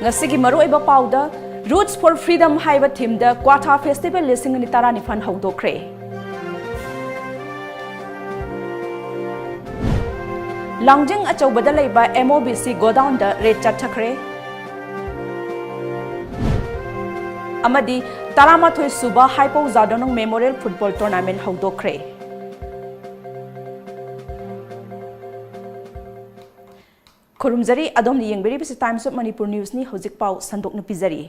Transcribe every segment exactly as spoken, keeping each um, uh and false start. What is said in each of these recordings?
ꯉꯁꯤꯒꯤ ꯃꯔꯨꯑꯣꯏꯕ ꯄꯥꯎꯗ, Roots for Freedom ꯍꯥꯏꯕ ꯊꯤꯝꯗ ꯀ꯭ꯋꯥꯊꯥ ꯐꯦꯁꯇꯤꯚꯦꯜ ꯂꯤꯁꯤꯡ ꯑꯅꯤ ꯇꯔꯥꯅꯤꯄꯥꯟ ꯍꯧꯗꯣꯛꯈ꯭ꯔꯦ꯫ ꯂꯥꯡꯖꯤꯡ ꯑꯆꯧꯕꯗ ꯂꯩꯕ M O B C ꯒꯣꯗꯥꯎꯟꯗ ꯔꯦꯗ ꯆꯠꯊꯈ꯭ꯔꯦ꯫ ꯑꯃꯗꯤ ꯇꯔꯥꯃꯥꯊꯣꯏ ꯁꯨꯕ Haipou Jadonang memorial football tournament ꯍꯧꯗꯣꯛꯈ꯭ꯔꯦ꯫ ꯈꯨꯔꯨꯝꯖꯔꯤ, ꯑꯗꯣꯝꯅ ꯌꯦꯡꯕꯤꯔꯤꯕꯁꯤ Times of Manipur Newsꯅꯤ꯫ ꯍꯧꯖꯤꯛ ꯄꯥꯎ ꯁꯟꯗꯣꯛꯅ ꯄꯤꯖꯔꯤ꯫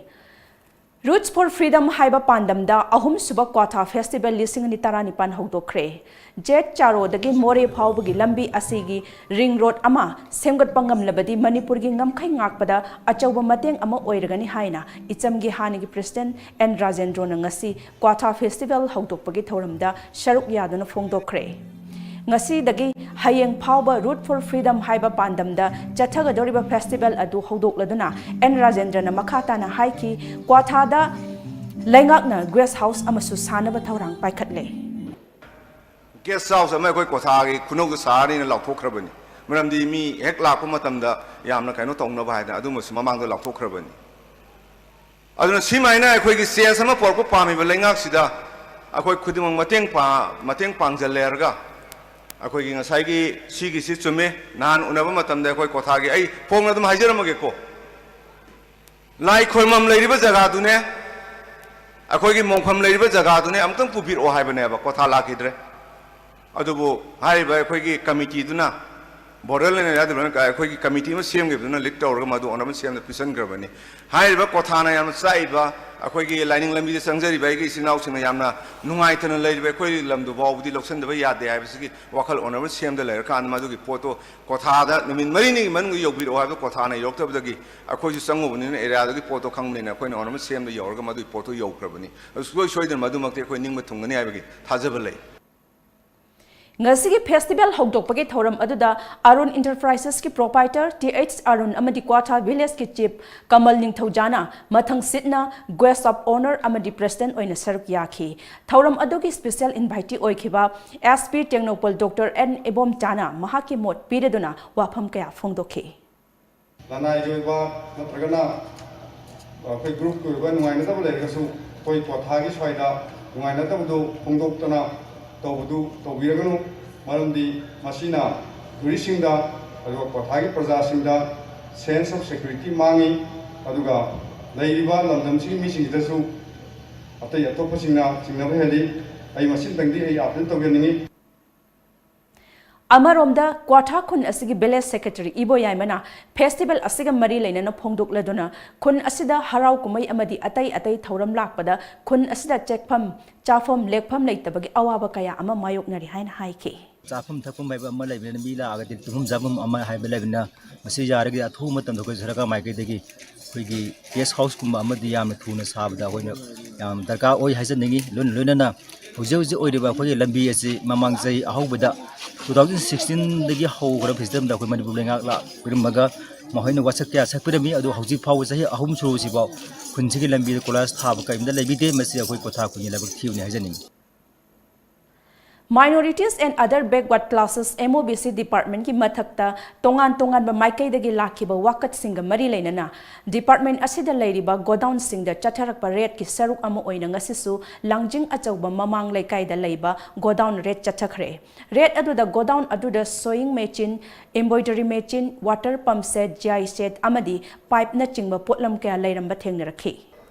Roots for Freedom ꯍꯥꯏꯕ ꯄꯥꯟꯗꯝꯗ ꯑꯍꯨꯝꯁꯨꯕ ꯀ꯭ꯋꯥꯊꯥ ꯐꯦꯁꯇꯤꯚꯦꯜ ꯂꯤꯁꯤꯡ ꯑꯅꯤ ꯇꯔꯥꯅꯤꯄꯥꯟ ꯍꯧꯗꯣꯛꯈ꯭ꯔꯦ꯫ ꯖꯦꯠ ꯆꯥꯔꯣꯗꯒꯤ ꯃꯣꯔꯦ ꯐꯥꯎꯕꯒꯤ ꯂꯝꯕꯤ ꯑꯁꯤꯒꯤ ꯔꯤꯡ ꯔꯣꯗ ꯑꯃ ꯁꯦꯝꯒꯠꯄ ꯉꯝꯂꯕꯗꯤ ꯃꯅꯤꯄꯨꯔꯒꯤ ꯉꯝꯈꯩ ꯉꯥꯛꯄꯗ ꯑꯆꯧꯕ ꯃꯇꯦꯡ ꯑꯃ ꯑꯣꯏꯔꯒꯅꯤ ꯍꯥꯏꯅ ꯏꯆꯝꯒꯤ ꯍꯥꯟꯅꯒꯤ ꯄ꯭ꯔꯦꯁꯤꯗꯦꯟꯠ ꯑꯦꯟ ꯔꯥꯖꯦꯟꯗ꯭ꯔꯣꯅ ꯉꯁꯤ ꯀ꯭ꯋꯥꯊꯥ ꯐꯦꯁꯇꯤꯚꯦꯜ ꯍꯧꯗꯣꯛꯄꯒꯤ ꯊꯧꯔꯝꯗ ꯁꯔꯨꯛ ꯌꯥꯗꯨꯅ ꯐꯣꯡꯗꯣꯛꯈ꯭ꯔꯦ꯫ ꯉꯁꯤꯗꯒꯤ ꯍꯌꯦꯡ ꯐꯥꯎꯕ Root for Freedom ꯍꯥꯏꯕ ꯄꯥꯟꯗꯝꯗ ꯆꯠꯊꯒꯗꯧꯔꯤꯕ ꯐꯦꯁꯇꯤꯚꯦꯜ ꯑꯗꯨ ꯍꯧꯗꯣꯛꯂꯗꯨꯅ ꯑꯦꯟ ꯔꯥꯖꯦꯟꯗ꯭ꯔꯅ ꯃꯈꯥ ꯇꯥꯅ ꯍꯥꯏꯈꯤ, ꯀ꯭ꯋꯥꯊꯥꯗ ꯂꯩꯉꯥꯛꯅ ꯒꯦꯁ ꯍꯥꯎꯁ ꯑꯃꯁꯨ ꯁꯥꯅꯕ ꯊꯧꯔꯥꯡ ꯄꯥꯏꯈꯠꯂꯦ꯫ ꯒꯦꯁ ꯍꯥꯎꯁ ꯑꯃ ꯑꯩꯈꯣꯏ ꯀ꯭ꯋꯥꯊꯥꯒꯤ ꯈꯨꯅꯧꯗ ꯁꯥꯔꯅꯤꯅ ꯂꯥꯎꯊꯣꯛꯈ꯭ꯔꯕꯅꯤ꯫ ꯃꯔꯝꯗꯤ ꯃꯤ ꯍꯦꯛ ꯂꯥꯛꯄ ꯃꯇꯝꯗ ꯌꯥꯝꯅ ꯀꯩꯅꯣ ꯇꯧꯅꯕ ꯍꯥꯏꯗꯅ ꯑꯗꯨꯃꯁꯨ ꯃꯃꯥꯡꯗ ꯂꯥꯎꯊꯣꯛꯈ꯭ꯔꯕꯅꯤ꯫ ꯑꯗꯨꯅ ꯁꯤꯃꯥꯏꯅ ꯑꯩꯈꯣꯏꯒꯤ ꯆꯦꯟꯖ ꯑꯃ ꯄꯨꯔꯛꯄ ꯄꯥꯝꯃꯤꯕ ꯂꯩꯉꯥꯛꯁꯤꯗ ꯑꯩꯈꯣꯏ ꯈꯨꯗꯤꯡꯃꯛ ꯃꯇꯦꯡ ꯄꯥ-, ꯃꯇꯦꯡ ꯄꯥꯡꯖꯜꯂꯦꯔꯒ ꯑꯩꯈꯣꯏꯒꯤ ꯉꯁꯥꯏꯒꯤ ꯁꯤꯒꯤꯁꯤ ꯆꯨꯝꯃꯦ, ꯅꯍꯥꯟ ꯎꯅꯕ ꯃꯇꯝꯗ ꯑꯩꯈꯣꯏ ꯀ꯭ꯋꯥꯊꯥꯒꯤ, ꯑꯩ ꯐꯣꯡꯅ ꯑꯗꯨꯝ ꯍꯥꯏꯖꯔꯝꯃꯒꯦꯀꯣ, ꯂꯥꯏ ꯈꯣꯏꯔꯝꯐꯝ ꯂꯩꯔꯤꯕ ꯖꯒꯥꯗꯨꯅꯦ, ꯑꯩꯈꯣꯏꯒꯤ ꯃꯣꯡꯐꯝ ꯂꯩꯔꯤꯕ ꯖꯒꯥꯗꯨꯅꯦ, ꯑꯃꯨꯛꯇꯪ ꯄꯨꯕꯤꯔꯛꯑꯣ ꯍꯥꯏꯕꯅꯦꯕ, ꯀ꯭ꯋꯥꯊꯥ ꯂꯥꯛꯈꯤꯗ꯭ꯔꯦ꯫ ꯑꯗꯨꯕꯨ ꯍꯥꯏꯔꯤꯕ ꯑꯩꯈꯣꯏꯒꯤ ꯀꯃꯤꯇꯤꯗꯨꯅ, ꯕꯣꯔꯗꯔ ꯂꯦꯟ ꯑꯦꯔꯤꯌꯥ ꯗꯤꯕ꯭ꯂꯞꯃꯦꯟ, ꯑꯩꯈꯣꯏꯒꯤ ꯀꯃꯤꯇꯤ ꯑꯃ ꯁꯦꯝꯈꯤꯕꯗꯨꯅ ꯂꯤꯗ ꯇꯧꯔꯒ ꯃꯗꯨ ꯑꯣꯅꯔꯕꯜ ꯁꯤ ꯑꯦꯝꯗ ꯄꯤꯁꯤꯟꯈ꯭ꯔꯕꯅꯤ꯫ ꯍꯥꯏꯔꯤꯕ ꯀ꯭ꯋꯥꯊꯥꯅ ꯌꯥꯝꯅ ꯆꯥꯛꯏꯕ, ꯑꯩꯈꯣꯏꯒꯤ ꯂꯥꯏꯅꯤꯡ ꯂꯝꯕꯤꯗ ꯆꯪꯖꯔꯤꯕ ꯑꯩꯒꯤ ꯏꯆꯤꯟ ꯏꯅꯥꯎꯁꯤꯡꯅ ꯌꯥꯝꯅ ꯅꯨꯡꯉꯥꯏꯇꯅ ꯂꯩꯔꯤꯕ ꯑꯩꯈꯣꯏ ꯂꯝꯗꯨ ꯐꯥꯎꯕꯗꯤ ꯂꯧꯁꯤꯟꯗꯕ ꯌꯥꯗꯦ ꯍꯥꯏꯕꯁꯤꯒꯤ ꯋꯥꯈꯜ ꯑꯣꯅꯔꯕꯜ ꯁꯤ ꯑꯦꯝꯗ ꯂꯩꯔꯀꯥꯟꯗ ꯃꯗꯨꯒꯤ ꯄꯣꯠꯇꯣ ꯀ꯭ꯋꯥꯊꯥꯗ ꯅꯨꯃꯤꯠ ꯃꯔꯤꯅꯤꯒꯤ ꯃꯅꯨꯡꯗ ꯌꯧꯕꯤꯔꯛꯑꯣ ꯍꯥꯏꯕꯗꯣ ꯀ꯭ꯋꯥꯊꯥꯅ ꯌꯧꯔꯛꯇꯕꯗꯒꯤ ꯑꯩꯈꯣꯏꯁꯨ ꯆꯪꯉꯨꯕꯅꯤꯅ ꯑꯦꯔꯤꯌꯥꯗꯨꯒꯤ ꯄꯣꯠꯇꯣ ꯈꯪꯕꯅꯤꯅ ꯑꯩꯈꯣꯏꯅ ꯑꯣꯅꯔꯕꯜ ꯁꯤ ꯑꯦꯝꯗ ꯌꯧꯔꯒ ꯃꯗꯨꯒꯤ ꯄꯣꯠꯇꯣ ꯌꯧꯈ꯭ꯔꯕꯅꯤ꯫ ꯑꯗꯨ ꯁꯨꯡꯁꯣꯏ ꯁꯣꯏꯗꯅ ꯃꯗꯨꯃꯛꯇꯤ ꯑꯩꯈꯣꯏ ꯅꯤꯡꯕ ꯊꯨꯡꯒꯅꯤ ꯍꯥꯏꯕꯒꯤ ꯊꯥꯖꯕ ꯂꯩ꯫ ꯉꯁꯤꯒꯤ ꯐꯦꯁꯇꯤꯚꯦꯜ ꯍꯧꯗꯣꯛꯄꯒꯤ ꯊꯧꯔꯝ ꯑꯗꯨꯗ ꯑꯔꯨꯟ ꯏꯟꯇꯔꯄ꯭ꯔꯥꯏꯖꯦꯁꯀꯤ ꯄ꯭ꯔꯣꯄꯥꯏꯇꯔ ꯇꯤ ꯑꯩꯆ ꯑꯔꯨꯟ ꯑꯃꯗꯤ ꯀ꯭ꯋꯥꯊꯥ ꯚꯤꯂꯦꯖꯀꯤ ꯆꯤꯐ ꯀꯃꯜ ꯅꯤꯡꯊꯧꯖꯥꯅ ꯃꯊꯪ ꯁꯤꯠꯅ ꯒꯦꯁ ꯑꯣꯐ ꯑꯣꯅꯔ ꯑꯃꯗꯤ ꯄ꯭ꯔꯦꯁꯤꯗꯦꯟꯠ ꯑꯣꯏꯅ ꯁꯔꯨꯛ ꯌꯥꯈꯤ꯫ ꯊꯧꯔꯝ ꯑꯗꯨꯒꯤ ꯁ꯭ꯄꯦꯁꯤꯌꯦꯜ ꯏꯟꯚꯥꯏꯇꯤ ꯑꯣꯏꯈꯤꯕ S P Tengnoupal doctor N ꯏꯕꯣꯝꯆꯥꯅ ꯃꯍꯥꯛꯀꯤ ꯃꯣꯠ ꯄꯤꯔꯗꯨꯅ ꯋꯥꯐꯝ ꯀꯌꯥ ꯐꯣꯡꯗꯣꯛꯈꯤ꯫ ꯂꯅꯥꯏꯒꯤ ꯑꯣꯏꯕ ꯅꯠꯇ꯭ꯔꯒꯅ ꯑꯩꯈꯣꯏ ꯒ꯭ꯔꯨꯞꯀꯤ ꯑꯣꯏꯕ ꯅꯨꯡꯉꯥꯏꯅꯗꯕ ꯂꯩꯔꯒꯁꯨ ꯑꯩꯈꯣꯏ ꯀ꯭ꯋꯥꯊꯥꯒꯤ ꯁ꯭ꯋꯥꯏꯗ ꯅꯨꯡꯉꯥꯏꯅꯗꯕꯗꯨ ꯐꯣꯡꯗꯣꯛꯇꯅ ꯇꯧꯕꯗꯨ ꯇꯧꯕꯤꯔꯒꯅꯨ꯫ ꯃꯔꯝꯗꯤ ꯃꯁꯤꯅ ꯇꯨꯔꯤꯁꯁꯤꯡꯗ ꯑꯗꯨꯒ ꯀ꯭ꯋꯥꯊꯥꯒꯤ ꯄ꯭ꯔꯖꯥꯁꯤꯡꯗ sense of security ꯃꯥꯡꯉꯤ꯫ ꯑꯗꯨꯒ ꯂꯩꯔꯤꯕ ꯂꯝꯗꯝꯁꯤꯒꯤ ꯃꯤꯁꯤꯡꯁꯤꯗꯁꯨ ꯑꯇꯩ ꯑꯇꯣꯞꯄꯁꯤꯡꯅ ꯆꯤꯡꯅꯕ ꯍꯦꯜꯂꯤ꯫ ꯑꯩ ꯃꯁꯤꯃꯇꯪꯗꯤ ꯑꯩ appeal ꯇꯧꯖꯅꯤꯡꯉꯤ꯫ ꯑꯃꯔꯣꯝꯗ, ꯀ꯭ꯋꯥꯊꯥ ꯈꯨꯟ ꯑꯁꯤꯒꯤ village secretary ꯏꯕꯣꯌꯥꯏꯃꯅ festival ꯑꯁꯤꯒ ꯃꯔꯤ ꯂꯩꯅꯅ ꯐꯣꯡꯗꯣꯛꯂꯗꯨꯅ, ꯈꯨꯟ ꯑꯁꯤꯗ ꯍꯔꯥꯎ ꯀꯨꯝꯍꯩ ꯑꯃꯗꯤ ꯑꯇꯩ ꯑꯇꯩ ꯊꯧꯔꯝ ꯂꯥꯛꯄꯗ ꯈꯨꯟ ꯑꯁꯤꯗ ꯆꯦꯛꯐꯝ, ꯆꯥꯐꯝ, ꯂꯦꯛꯐꯝ ꯂꯩꯇꯕꯒꯤ ꯑꯋꯥꯕ ꯀꯌꯥ ꯑꯃ ꯃꯥꯌꯣꯛꯅꯔꯤ ꯍꯥꯏꯅ ꯍꯥꯏꯈꯤ꯫ ꯆꯥꯐꯝ ꯊꯛꯐꯝ ꯍꯥꯏꯕ ꯑꯃ ꯂꯩꯕꯅꯤꯅ, ꯃꯤ ꯂꯥꯛꯑꯒꯗꯤ ꯇꯨꯝꯐꯝ ꯆꯥꯐꯝ ꯑꯃ ꯍꯥꯏꯕ ꯂꯩꯕꯅꯤꯅ, ꯃꯁꯤ ꯌꯥꯔꯒꯗꯤ ꯑꯊꯨꯕ ꯃꯇꯝꯗ ꯑꯩꯈꯣꯏ ꯁꯔꯀꯥꯔ ꯃꯥꯏꯀꯩꯗꯒꯤ ꯑꯩꯈꯣꯏꯒꯤ guest houseꯀꯨꯝꯕ ꯑꯃꯗꯤ ꯌꯥꯝꯅ ꯊꯨꯅ ꯁꯥꯕꯗ ꯑꯩꯈꯣꯏꯅ ꯌꯥꯝ ꯗꯔꯀꯥꯔ ꯑꯣꯏ ꯍꯥꯏꯖꯅꯤꯡꯉꯤ꯫ ꯂꯣꯏꯅ ꯂꯣꯏꯅꯅ ꯍꯧꯖꯤꯛ ꯍꯧꯖꯤꯛ ꯑꯣꯏꯔꯤꯕ ꯑꯩꯈꯣꯏꯒꯤ ꯂꯝꯕꯤ ꯑꯁꯤ ꯃꯃꯥꯡ ꯆꯍꯤ ꯑꯍꯧꯕꯗ two thousand sixteenꯗꯒꯤ ꯍꯧꯈ꯭ꯔꯕ ꯐꯤꯖꯝꯗ ꯑꯩꯈꯣꯏ ꯃꯅꯤꯄꯨꯔ ꯂꯩꯉꯥꯛ ꯂꯥꯛꯄꯤꯔꯝꯃꯒ ꯃꯈꯣꯏꯅ ꯋꯥꯁꯛ ꯀꯌꯥ ꯁꯛꯄꯤꯔꯝꯃꯤ꯫ ꯑꯗꯨ ꯍꯧꯖꯤꯛ ꯐꯥꯎꯕ ꯆꯍꯤ ꯑꯍꯨꯝ ꯁꯨꯔꯁꯤꯐꯥꯎ ꯈꯨꯟꯁꯤꯒꯤ ꯂꯝꯕꯤꯗ ꯀꯣꯏꯂꯥꯁ ꯊꯥꯕ ꯀꯔꯤꯝꯇ ꯂꯩꯕꯤꯗꯦ꯫ ꯃꯁꯤ ꯑꯩꯈꯣꯏ ꯀ꯭ꯋꯥꯊꯥ ꯈꯨꯟꯒꯤ ꯂꯥꯏꯕꯛ ꯊꯤꯕꯅꯤ ꯍꯥꯏꯖꯅꯤꯡꯉꯤ꯫ Minority and Other Backward Classes, MOBC departmentꯀꯤ ꯃꯊꯛꯇ ꯇꯣꯉꯥꯟ ꯇꯣꯉꯥꯟꯕ ꯃꯥꯏꯀꯩꯗꯒꯤ ꯂꯥꯛꯈꯤꯕ ꯋꯥꯀꯠꯁꯤꯡꯒ ꯃꯔꯤ ꯂꯩꯅꯅ department ꯑꯁꯤꯗ ꯂꯩꯔꯤꯕ godownꯁꯤꯡꯗ ꯆꯠꯊꯔꯛꯄ raidꯀꯤ ꯁꯔꯨꯛ ꯑꯃ ꯑꯣꯏꯅ ꯉꯁꯤꯁꯨ ꯂꯥꯡꯖꯤꯡ ꯑꯆꯧꯕ ꯃꯃꯥꯡ ꯂꯩꯀꯥꯏꯗ ꯂꯩꯕ godown raid ꯆꯠꯊꯈ꯭ꯔꯦ꯫ Raid ꯑꯗꯨꯗ godown ꯑꯗꯨꯗ sewing machine, embroidery machine, water pump set, G I set ꯑꯃꯗꯤ pipeꯅꯆꯤꯡꯕ ꯄꯣꯠꯂꯝ ꯀꯌꯥ ꯂꯩꯔꯝꯕ ꯊꯦꯡꯅꯔꯛꯈꯤ꯫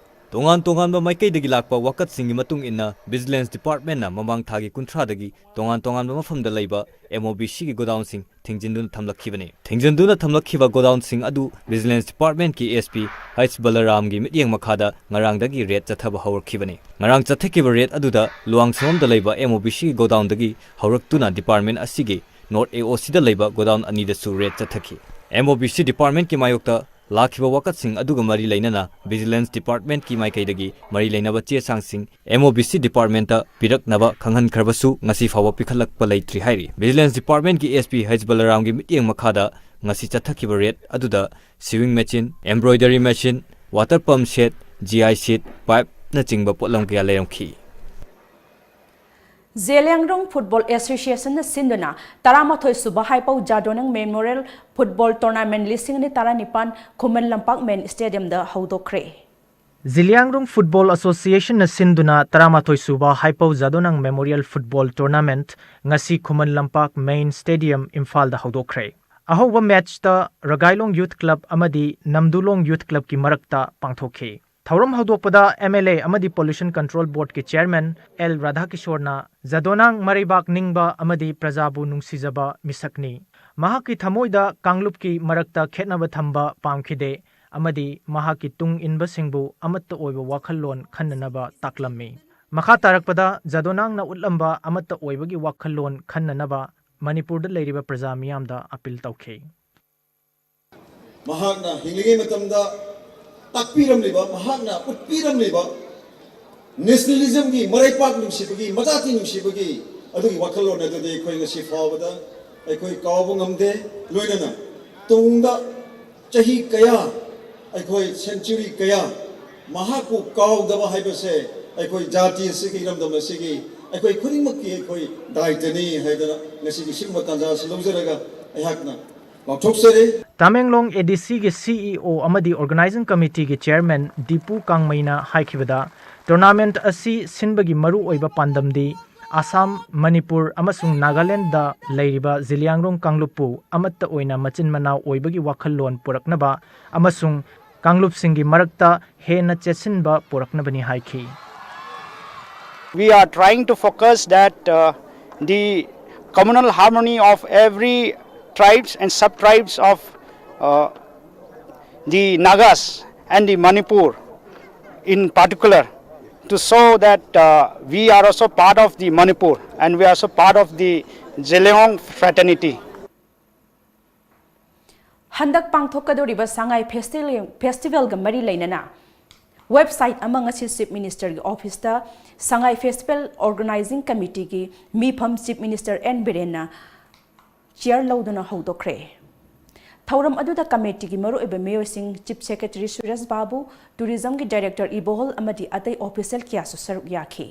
ꯇꯣꯉꯥꯟ ꯇꯣꯉꯥꯟꯕ ꯃꯥꯏꯀꯩꯗꯒꯤ ꯂꯥꯛꯄ ꯋꯥꯀꯠꯁꯤꯡꯒꯤ ꯃꯇꯨꯡ ꯏꯟꯅ, Vigilance Departmentꯅ ꯃꯃꯥꯡ ꯊꯥꯒꯤ ꯀꯨꯟꯊ꯭ꯔꯥꯗꯒꯤ ꯇꯣꯉꯥꯟ ꯇꯣꯉꯥꯟꯕ ꯃꯐꯝꯗ ꯂꯩꯕ MOBCꯒꯤ godownꯁꯤꯡ ꯊꯤꯡꯖꯤꯟꯗꯨꯅ ꯊꯝꯂꯛꯈꯤꯕꯅꯤ꯫ ꯊꯤꯡꯖꯤꯟꯗꯨꯅ ꯊꯝꯂꯛꯈꯤꯕ godownꯁꯤꯡ ꯑꯗꯨ Vigilance Departmentꯀꯤ SP H ꯕꯂꯔꯥꯝꯒꯤ ꯃꯤꯠꯌꯦꯡ ꯃꯈꯥꯗ ꯉꯔꯥꯡꯗꯒꯤ raid ꯆꯠꯊꯕ ꯍꯧꯔꯛꯈꯤꯕꯅꯤ꯫ ꯉꯔꯥꯡ ꯆꯠꯊꯈꯤꯕ raid ꯑꯗꯨꯗ ꯂꯨꯋꯥꯡꯁꯪꯕꯝꯗ ꯂꯩꯕ MOBCꯒꯤ godownꯗꯒꯤ ꯍꯧꯔꯛꯇꯨꯅ department ꯑꯁꯤꯒꯤ North AOCꯗ ꯂꯩꯕ godown ꯑꯅꯤꯗꯁꯨ raid ꯆꯠꯊꯈꯤ꯫ MOBC departmentꯀꯤ ꯃꯥꯌꯣꯛꯇ ꯂꯥꯛꯈꯤꯕ ꯋꯥꯀꯠꯁꯤꯡ ꯑꯗꯨꯒ ꯃꯔꯤ ꯂꯩꯅꯅ Vigilance Departmentꯀꯤ ꯃꯥꯏꯀꯩꯗꯒꯤ ꯃꯔꯤ ꯂꯩꯅꯕ ꯆꯦ ꯆꯥꯡꯁꯤꯡ MOBC departmentꯇ ꯄꯤꯔꯛꯅꯕ ꯈꯪꯍꯟꯈ꯭ꯔꯕꯁꯨ ꯉꯁꯤ ꯐꯥꯎꯕ ꯄꯤꯈꯠꯂꯛꯄ ꯂꯩꯇ꯭ꯔꯤ ꯍꯥꯏꯔꯤ꯫ Vigilance Departmentꯀꯤ SP H ꯕꯂꯔꯥꯝꯒꯤ ꯃꯤꯠꯌꯦꯡ ꯃꯈꯥꯗ ꯉꯁꯤ ꯆꯠꯊꯈꯤꯕ raid ꯑꯗꯨꯗ sewing machine, embroidery machine, water pump set, G I set, pipeꯅꯆꯤꯡꯕ ꯄꯣꯠꯂꯝ ꯀꯌꯥ ꯂꯩꯔꯝꯈꯤ꯫ ꯖꯦꯂꯤꯌꯥꯡꯔꯣꯡ ꯐꯨꯠꯕꯣꯜ ꯑꯦꯁꯣꯁꯤꯌꯦꯁꯟꯅ ꯁꯤꯟꯗꯨꯅ ꯇꯔꯥꯃꯥꯊꯣꯏ ꯁꯨꯕ ꯍꯥꯏꯄꯧ ꯖꯥꯗꯣꯅꯪ ꯃꯦꯃꯣꯔꯤꯌꯦꯜ ꯐꯨꯠꯕꯣꯜ ꯇꯣꯔꯅꯥꯃꯦꯟꯠ ꯂꯤꯁꯤꯡ ꯑꯅꯤ ꯇꯔꯥꯅꯤꯄꯥꯟ ꯈꯨꯃꯟ ꯂꯝꯄꯥꯛ ꯃꯦꯟ ꯁ꯭ꯇꯦꯗꯤꯌꯝꯗ ꯍꯧꯗꯣꯛꯈ꯭ꯔꯦ꯫ ꯖꯤꯂꯤꯌꯥꯡꯔꯣꯡ ꯐꯨꯠꯕꯣꯜ ꯑꯦꯁꯣꯁꯤꯌꯦꯁꯟꯅ ꯁꯤꯟꯗꯨꯅ ꯇꯔꯥꯃꯥꯊꯣꯏ ꯁꯨꯕ ꯍꯥꯏꯄꯧ ꯖꯥꯗꯣꯅꯪ ꯃꯦꯃꯣꯔꯤꯌꯦꯜ ꯐꯨꯠꯕꯣꯜ ꯇꯣꯔꯅꯥꯃꯦꯟꯠ ꯉꯁꯤ ꯈꯨꯃꯟ ꯂꯝꯄꯥꯛ ꯃꯦꯟ ꯁ꯭ꯇꯦꯗꯤꯌꯝ ꯏꯝꯐꯥꯜꯗ ꯍꯧꯗꯣꯛꯈ꯭ꯔꯦ꯫ ꯑꯍꯧꯕ ꯃꯦꯆꯇ ꯔꯒꯥꯏꯂꯣꯡ ꯌꯨꯊ ꯀ꯭ꯂꯕ ꯑꯃꯗꯤ ꯅꯝꯗꯨꯂꯣꯡ ꯌꯨꯊ ꯀ꯭ꯂꯕꯀꯤ ꯃꯔꯛꯇ ꯄꯥꯡꯊꯣꯛꯈꯤ꯫ ꯊꯧꯔꯝ ꯍꯧꯗꯣꯛꯄꯗ ꯑꯦꯝ ꯑꯦꯜ ꯑꯦ ꯑꯃꯗꯤ ꯄꯣꯂꯨꯁꯟ ꯀꯟꯇ꯭ꯔꯣꯜ ꯕꯣꯔꯗꯀꯤ ꯆꯦꯌꯔꯃꯦꯟ ꯑꯦꯜ ꯔꯥꯙꯥꯀꯤꯁꯣꯔꯅ ꯖꯥꯗꯣꯅꯥꯡ ꯃꯔꯩꯕꯥꯛ ꯅꯤꯡꯕ ꯑꯃꯗꯤ ꯄ꯭ꯔꯖꯥꯕꯨ ꯅꯨꯡꯁꯤꯖꯕ ꯃꯤꯁꯛꯅꯤ꯫ ꯃꯍꯥꯛꯀꯤ ꯊꯃꯣꯏꯗ ꯀꯥꯡꯂꯨꯞꯀꯤ ꯃꯔꯛꯇ ꯈꯦꯠꯅꯕ ꯊꯝꯕ ꯄꯥꯝꯈꯤꯗꯦ ꯑꯃꯗꯤ ꯃꯍꯥꯛꯀꯤ ꯇꯨꯡ ꯏꯟꯕꯁꯤꯡꯕꯨ ꯑꯃꯠꯇ ꯑꯣꯏꯕ ꯋꯥꯈꯜꯂꯣꯟ ꯈꯟꯅꯅꯕ ꯇꯥꯛꯂꯝꯃꯤ꯫ ꯃꯈꯥ ꯇꯥꯔꯛꯄꯗ ꯖꯥꯗꯣꯅꯥꯡꯅ ꯎꯠꯂꯝꯕ ꯑꯃꯠꯇ ꯑꯣꯏꯕꯒꯤ ꯋꯥꯈꯜꯂꯣꯟ ꯈꯟꯅꯅꯕ ꯃꯅꯤꯄꯨꯔꯗ ꯂꯩꯔꯤꯕ ꯄ꯭ꯔꯖꯥ ꯃꯤꯌꯥꯝꯗ ꯑꯄꯤꯜ ꯇꯧꯈꯤ꯫ ꯃꯍꯥꯛꯅ ꯍꯤꯡꯂꯤꯉꯩ ꯃꯇꯝꯗ ꯇꯥꯛꯄꯤꯔꯝꯂꯤꯕ, ꯃꯍꯥꯛꯅ ꯎꯠꯄꯤꯔꯝꯂꯤꯕ ꯅꯦꯁꯅꯦꯂꯤꯖꯝꯒꯤ, ꯃꯔꯩꯄꯥꯛ ꯅꯨꯡꯁꯤꯕꯒꯤ, ꯃꯖꯥꯇꯤ ꯅꯨꯡꯁꯤꯕꯒꯤ ꯑꯗꯨꯒꯤ ꯋꯥꯈꯜꯂꯣꯟ ꯑꯗꯨꯗꯤ ꯑꯩꯈꯣꯏ ꯉꯁꯤ ꯐꯥꯎꯕꯗ ꯑꯩꯈꯣꯏ ꯀꯥꯎꯕ ꯉꯝꯗꯦ꯫ ꯂꯣꯏꯅꯅ ꯇꯨꯡꯗ ꯆꯍꯤ ꯀꯌꯥ, ꯑꯩꯈꯣꯏ ꯁꯦꯟꯆꯨꯔꯤ ꯀꯌꯥ ꯃꯍꯥꯛꯄꯨ ꯀꯥꯎꯗꯕ ꯍꯥꯏꯕꯁꯦ ꯑꯩꯈꯣꯏ ꯖꯥꯇꯤ ꯑꯁꯤꯒꯤ, ꯏꯔꯝꯗꯝ ꯑꯁꯤꯒꯤ, ꯑꯩꯈꯣꯏ ꯈꯨꯗꯤꯡꯃꯛꯀꯤ ꯑꯩꯈꯣꯏ ꯗꯥꯏꯇꯅꯤ ꯍꯥꯏꯗꯅ ꯉꯁꯤꯒꯤ ꯁꯤꯒꯨꯝꯕ ꯇꯥꯟꯖꯥ ꯑꯁꯤ ꯂꯧꯖꯔꯒ ꯑꯩꯍꯥꯛꯅ ꯂꯥꯎꯊꯣꯛꯆꯔꯤ꯫ ꯇꯥꯃꯦꯡꯂꯣꯡ ꯑꯦ ꯗꯤ ꯁꯤꯒꯤ ꯁꯤ ꯏ ꯑꯣ ꯑꯃꯗꯤ ꯑꯣꯔꯒꯅꯥꯏꯖꯤꯡ ꯀꯃꯤꯇꯤꯒꯤ ꯆꯦꯌꯔꯃꯦꯟ ꯗꯤꯄꯨ ꯀꯥꯡꯃꯩꯅ ꯍꯥꯏꯈꯤꯕꯗ, ꯇꯣꯔꯅꯥꯃꯦꯟꯠ ꯑꯁꯤ ꯁꯤꯟꯕꯒꯤ ꯃꯔꯨꯑꯣꯏꯕ ꯄꯥꯟꯗꯝꯗꯤ ꯑꯁꯥꯝ, ꯃꯅꯤꯄꯨꯔ ꯑꯃꯁꯨꯡ ꯅꯥꯒꯥꯂꯦꯟꯗ ꯂꯩꯔꯤꯕ ꯖꯤꯂꯤꯌꯥꯡꯔꯣꯡ ꯀꯥꯡꯂꯨꯞꯄꯨ ꯑꯃꯠꯇ ꯑꯣꯏꯅ ꯃꯆꯤꯟ ꯃꯅꯥꯎ ꯑꯣꯏꯕꯒꯤ ꯋꯥꯈꯜꯂꯣꯟ ꯄꯨꯔꯛꯅꯕ ꯑꯃꯁꯨꯡ ꯀꯥꯡꯂꯨꯞꯁꯤꯡꯒꯤ ꯃꯔꯛꯇ ꯍꯦꯟꯅ ꯆꯦꯠꯁꯤꯟꯕ ꯄꯨꯔꯛꯅꯕꯅꯤ ꯍꯥꯏꯈꯤ꯫ We are trying to focus that uh, the communal harmony of every tribes and sub-tribes of uh, the Nagas and the Manipur in particular, to show that uh, we are also part of the Manipur and we are also part of the Zeliangrong fraternity. ꯍꯟꯗꯛ ꯄꯥꯡꯊꯣꯛꯀꯗꯧꯔꯤꯕ ꯁꯉꯥꯏ ꯐꯦꯁꯇꯤꯚꯦꯜꯒ ꯃꯔꯤ ꯂꯩꯅꯅ website ꯑꯃ ꯉꯁꯤ chief ꯃꯤꯅꯤꯁꯇꯔꯒꯤ ꯑꯣꯐꯤꯁꯇ ꯁꯉꯥꯏ festival organising ꯀꯃꯤꯇꯤꯒꯤ ꯃꯤꯐꯝ chief minister and ꯕꯤꯔꯦꯟꯅ ꯆꯤꯌꯔ ꯂꯧꯗꯨꯅ ꯍꯧꯗꯣꯛꯈ꯭ꯔꯦ꯫ ꯊꯧꯔꯝ ꯑꯗꯨꯗ ꯀꯃꯤꯇꯤꯒꯤ ꯃꯔꯨꯑꯣꯏꯕ ꯃꯤꯑꯣꯏꯁꯤꯡ, ꯆꯤꯐ ꯁꯦꯀ꯭ꯔꯦꯇꯔꯤ ꯁꯨꯔꯦꯁ ꯕꯥꯕꯨ, ꯇꯨꯔꯤꯖꯝꯒꯤ ꯗꯥꯏꯔꯦꯛꯇꯔ ꯏꯕꯣꯍꯜ ꯑꯃꯗꯤ ꯑꯇꯩ ꯑꯣꯐꯤꯁꯤꯌꯦꯜ ꯀꯌꯥꯁꯨ ꯁꯔꯨꯛ ꯌꯥꯈꯤ꯫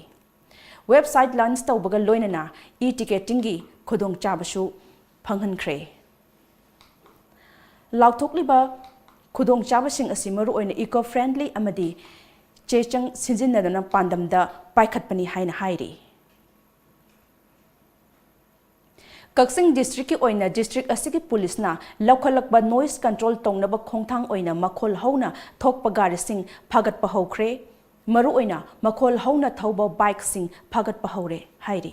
Website launch ꯇꯧꯕꯒ ꯂꯣꯏꯅꯅ e-ticketingꯒꯤ ꯈꯨꯗꯣꯡꯆꯥꯕꯁꯨ ꯐꯪꯍꯟꯈ꯭ꯔꯦ꯫ ꯂꯥꯎꯊꯣꯛꯂꯤꯕ ꯈꯨꯗꯣꯡꯆꯥꯕꯁꯤꯡ ꯑꯁꯤ ꯃꯔꯨꯑꯣꯏꯅ eco-friendly ꯑꯃꯗꯤ ꯆꯦ ꯆꯪ ꯁꯤꯖꯤꯟꯅꯗꯅ ꯄꯥꯟꯗꯝꯗ ꯄꯥꯏꯈꯠꯄꯅꯤ ꯍꯥꯏꯅ ꯍꯥꯏꯔꯤ꯫ ꯀꯛꯆꯤꯡ districtꯀꯤ ꯑꯣꯏꯅ district ꯑꯁꯤꯒꯤ ꯄꯨꯂꯤꯁꯅ ꯂꯧꯈꯠꯂꯛꯄ noise control ꯇꯧꯅꯕ ꯈꯣꯡꯊꯥꯡ ꯑꯣꯏꯅ ꯃꯈꯣꯜ ꯍꯧꯅ ꯊꯣꯛꯄ ꯒꯥꯔꯤꯁꯤꯡ ꯐꯥꯒꯠꯄ ꯍꯧꯈ꯭ꯔꯦ꯫ ꯃꯔꯨꯑꯣꯏꯅ ꯃꯈꯣꯜ ꯍꯧꯅ ꯊꯧꯕ bikeꯁꯤꯡ ꯐꯥꯒꯠꯄ ꯍꯧꯔꯦ ꯍꯥꯏꯔꯤ꯫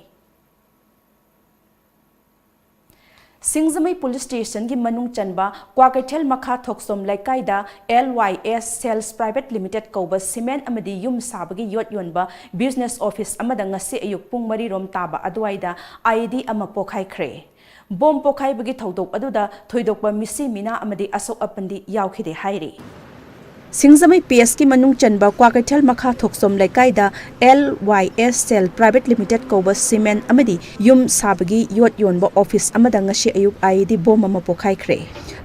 ꯁꯤꯡꯖꯃꯩ police stationꯒꯤ ꯃꯅꯨꯡ ꯆꯟꯕ ꯀ꯭ꯋꯥꯀꯩꯊꯦꯜ ꯃꯈꯥ ꯊꯣꯛꯆꯣꯝ ꯂꯩꯀꯥꯏꯗ L Y S Sales Private Limited ꯀꯧꯕ cement ꯑꯃꯗꯤ ꯌꯨꯝ ꯁꯥꯕꯒꯤ ꯌꯣꯠ ꯌꯣꯟꯕ business office ꯑꯃꯗ ꯉꯁꯤ ꯑꯌꯨꯛ ꯄꯨꯡ ꯃꯔꯤ ꯔꯣꯝ ꯇꯥꯕ ꯑꯗꯨꯋꯥꯏꯗ I E D ꯑꯃ ꯄꯣꯈꯥꯏꯈ꯭ꯔꯦ꯫ Bomb ꯄꯣꯈꯥꯏꯕꯒꯤ ꯊꯧꯗꯣꯛ ꯑꯗꯨꯗ ꯊꯣꯏꯗꯣꯛꯄ ꯃꯤꯁꯤ ꯃꯤꯅꯥ ꯑꯃꯗꯤ ꯑꯁꯣꯛ ꯑꯄꯟꯗꯤ ꯌꯥꯎꯈꯤꯗꯦ ꯍꯥꯏꯔꯤ꯫ ꯁꯤꯡꯖꯃꯩ P S ꯀꯤ ꯃꯅꯨꯡ ꯆꯟꯕ ꯀ꯭ꯋꯥꯀꯩꯊꯦꯜ ꯃꯈꯥ ꯊꯣꯛꯆꯣꯝ ꯂꯩꯀꯥꯏꯗ L Y S Sales Private Limited ꯀꯧꯕ cement ꯑꯃꯗꯤ ꯌꯨꯝ ꯁꯥꯕꯒꯤ ꯌꯣꯠ ꯌꯣꯟꯕ office ꯑꯃꯗ ꯉꯁꯤ ꯑꯌꯨꯛ I E D bomb ꯑꯃ ꯄꯣꯈꯥꯏꯈ꯭ꯔꯦ꯫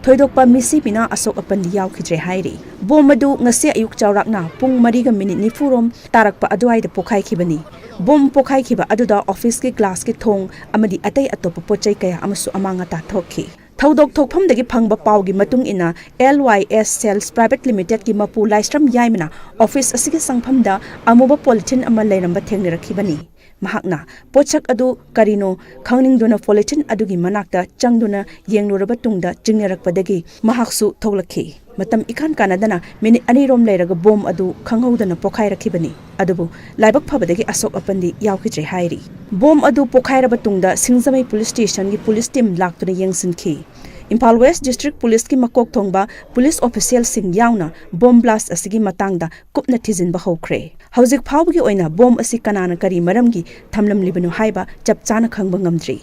ꯊꯣꯏꯗꯣꯛꯄ ꯃꯤꯁꯤ ꯃꯤꯅꯥ ꯑꯁꯣꯛ ꯑꯄꯟꯗꯤ ꯌꯥꯎꯈꯤꯗ꯭ꯔꯦ ꯍꯥꯏꯔꯤ꯫ Bomb ꯑꯗꯨ ꯉꯁꯤ ꯑꯌꯨꯛ ꯆꯥꯎꯔꯥꯛꯅ ꯄꯨꯡ ꯃꯔꯤꯒ ꯃꯤꯅꯤꯠ ꯅꯤꯐꯨ ꯔꯣꯝ ꯇꯥꯔꯛꯄ ꯑꯗꯨꯋꯥꯏꯗ ꯄꯣꯈꯥꯏꯈꯤꯕꯅꯤ꯫ Bomb ꯄꯣꯈꯥꯏꯈꯤꯕ ꯑꯗꯨꯗ officeꯀꯤ glassꯀꯤ ꯊꯣꯡ ꯑꯃꯗꯤ ꯑꯇꯩ ꯑꯇꯣꯞꯄ ꯄꯣꯠ ꯆꯩ ꯀꯌꯥ ꯑꯃꯁꯨ ꯑꯃꯥꯡ ꯑꯇꯥ ꯊꯣꯛꯈꯤ꯫ ꯊꯧꯗꯣꯛ ꯊꯣꯛꯐꯝꯗꯒꯤ ꯐꯪꯕ ꯄꯥꯎꯒꯤ ꯃꯇꯨꯡ ꯏꯟꯅ, L Y S Sales Private Limitedꯀꯤ ꯃꯄꯨ ꯂꯥꯏꯁ꯭ꯔꯝ ꯌꯥꯏꯃꯅ office ꯑꯁꯤꯒꯤ ꯆꯪꯐꯝꯗ ꯑꯃꯨꯕ polythene ꯑꯃ ꯂꯩꯔꯝꯕ ꯊꯦꯡꯅꯔꯛꯈꯤꯕꯅꯤ꯫ ꯃꯍꯥꯛꯅ ꯄꯣꯠꯁꯛ ꯑꯗꯨ ꯀꯔꯤꯅꯣ ꯈꯪꯅꯤꯡꯗꯨꯅ polythene ꯑꯗꯨꯒꯤ ꯃꯅꯥꯛꯇ ꯆꯪꯗꯨꯅ ꯌꯦꯡꯂꯨꯔꯕ ꯇꯨꯡꯗ ꯆꯤꯡꯅꯔꯛꯄꯗꯒꯤ ꯃꯍꯥꯛꯁꯨ ꯊꯣꯛꯂꯛꯈꯤ꯫ ꯃꯇꯝ ꯏꯀꯥꯟ ꯀꯥꯟꯅꯗꯅ ꯃꯤꯅꯤꯠ ꯑꯅꯤꯔꯣꯝ ꯂꯩꯔꯒ bomb ꯑꯗꯨ ꯈꯪꯍꯧꯗꯅ ꯄꯣꯈꯥꯏꯔꯛꯈꯤꯕꯅꯤ꯫ ꯑꯗꯨꯕꯨ ꯂꯥꯏꯕꯛ ꯐꯕꯗꯒꯤ ꯑꯁꯣꯛ ꯑꯄꯟꯗꯤ ꯌꯥꯎꯈꯤꯗ꯭ꯔꯦ ꯍꯥꯏꯔꯤ꯫ Bomb ꯑꯗꯨ ꯄꯣꯈꯥꯏꯔꯕ ꯇꯨꯡꯗ ꯁꯤꯡꯖꯃꯩ police stationꯒꯤ police team ꯂꯥꯛꯇꯨꯅ ꯌꯦꯡꯁꯤꯟꯈꯤ꯫ ꯏꯝꯐꯥꯜ West District Policeꯀꯤ ꯃꯀꯣꯛ ꯊꯣꯡꯕ police officialꯁꯤꯡ ꯌꯥꯎꯅ bomb blast ꯑꯁꯤꯒꯤ ꯃꯇꯥꯡꯗ ꯀꯨꯞꯅ ꯊꯤꯖꯤꯟꯕ ꯍꯧꯈ꯭ꯔꯦ꯫ ꯍꯧꯖꯤꯛ ꯐꯥꯎꯕꯒꯤ ꯑꯣꯏꯅ bomb ꯑꯁꯤ ꯀꯅꯥꯅ ꯀꯔꯤ ꯃꯔꯝꯒꯤ ꯊꯝꯂꯝꯂꯤꯕꯅꯣ ꯍꯥꯏꯕ ꯆꯞ ꯆꯥꯅ ꯈꯪꯕ ꯉꯝꯗ꯭ꯔꯤ꯫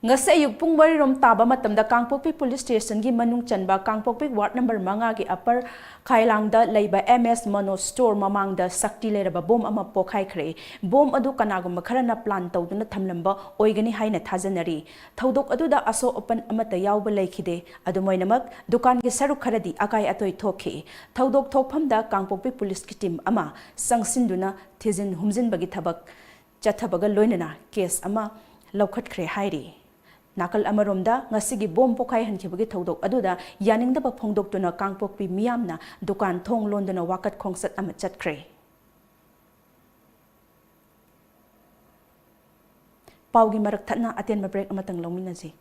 ꯉꯁꯤ ꯑꯌꯨꯛ ꯄꯨꯡ ꯃꯔꯤꯔꯣꯝ ꯇꯥꯕ ꯃꯇꯝꯗ ꯀꯥꯡꯄꯣꯛꯄꯤ ꯄꯨꯂꯤꯁ ꯁ꯭ꯇꯦꯁꯟꯒꯤ ꯃꯅꯨꯡ ꯆꯟꯕ ꯀꯥꯡꯄꯣꯛꯄꯤ ꯋꯥꯔꯗ ꯅꯝꯕꯔ ꯃꯉꯥꯒꯤ ꯑꯄꯔ ꯈꯥꯏꯂꯥꯡꯗ ꯂꯩꯕ ꯑꯦꯝ ꯑꯦꯁ ꯃꯅꯣꯖ ꯁ꯭ꯇꯣꯔ ꯃꯃꯥꯡꯗ ꯁꯛꯇꯤ ꯂꯩꯔꯕ ꯕꯣꯝ ꯑꯃ ꯄꯣꯈꯥꯏꯈ꯭ꯔꯦ꯫ ꯕꯣꯝ ꯑꯗꯨ ꯀꯅꯥꯒꯨꯝꯕ ꯈꯔꯅ ꯄ꯭ꯂꯥꯟ ꯇꯧꯗꯨꯅ ꯊꯝꯂꯝꯕ ꯑꯣꯏꯒꯅꯤ ꯍꯥꯏꯅ ꯊꯥꯖꯅꯔꯤ꯫ ꯊꯧꯗꯣꯛ ꯑꯗꯨꯗ ꯑꯁꯣꯛ ꯑꯄꯟ ꯑꯃꯠꯇ ꯌꯥꯎꯕ ꯂꯩꯈꯤꯗꯦ꯫ ꯑꯗꯨꯝ ꯑꯣꯏꯅꯃꯛ, ꯗꯨꯀꯥꯟꯒꯤ ꯁꯔꯨꯛ ꯈꯔꯗꯤ ꯑꯀꯥꯏ ꯑꯇꯣꯏ ꯊꯣꯛꯈꯤ꯫ ꯊꯧꯗꯣꯛ ꯊꯣꯛꯐꯝꯗ ꯀꯥꯡꯄꯣꯛꯄꯤ ꯄꯨꯂꯤꯁꯀꯤ ꯇꯤꯝ ꯑꯃ ꯆꯪꯁꯤꯟꯗꯨꯅ ꯊꯤꯖꯤꯟ ꯍꯨꯝꯖꯤꯟꯕꯒꯤ ꯊꯕꯛ ꯆꯠꯊꯕꯒ ꯂꯣꯏꯅꯅ ꯀꯦꯁ ꯑꯃ ꯂꯧꯈꯠꯈ꯭ꯔꯦ ꯍꯥꯏꯔꯤ꯫ ꯅꯥꯀꯜ ꯑꯃꯔꯣꯝꯗ, ꯉꯁꯤꯒꯤ ꯕꯣꯝ ꯄꯣꯈꯥꯏꯍꯟꯈꯤꯕꯒꯤ ꯊꯧꯗꯣꯛ ꯑꯗꯨꯗ ꯌꯥꯅꯤꯡꯗꯕ ꯐꯣꯡꯗꯣꯛꯇꯨꯅ ꯀꯥꯡꯄꯣꯛꯄꯤ ꯃꯤꯌꯥꯝꯅ ꯗꯨꯀꯥꯟ ꯊꯣꯡ ꯂꯣꯟꯗꯨꯅ ꯋꯥꯀꯠ ꯈꯣꯡꯆꯠ ꯑꯃ ꯆꯠꯈ꯭ꯔꯦ꯫ ꯄꯥꯎꯒꯤ ꯃꯔꯛ ꯊꯠꯅ ꯑꯇꯦꯟꯕ ꯕ꯭ꯔꯦꯛ ꯑꯃꯇꯪ ꯂꯧꯃꯤꯟꯅꯁꯤ꯫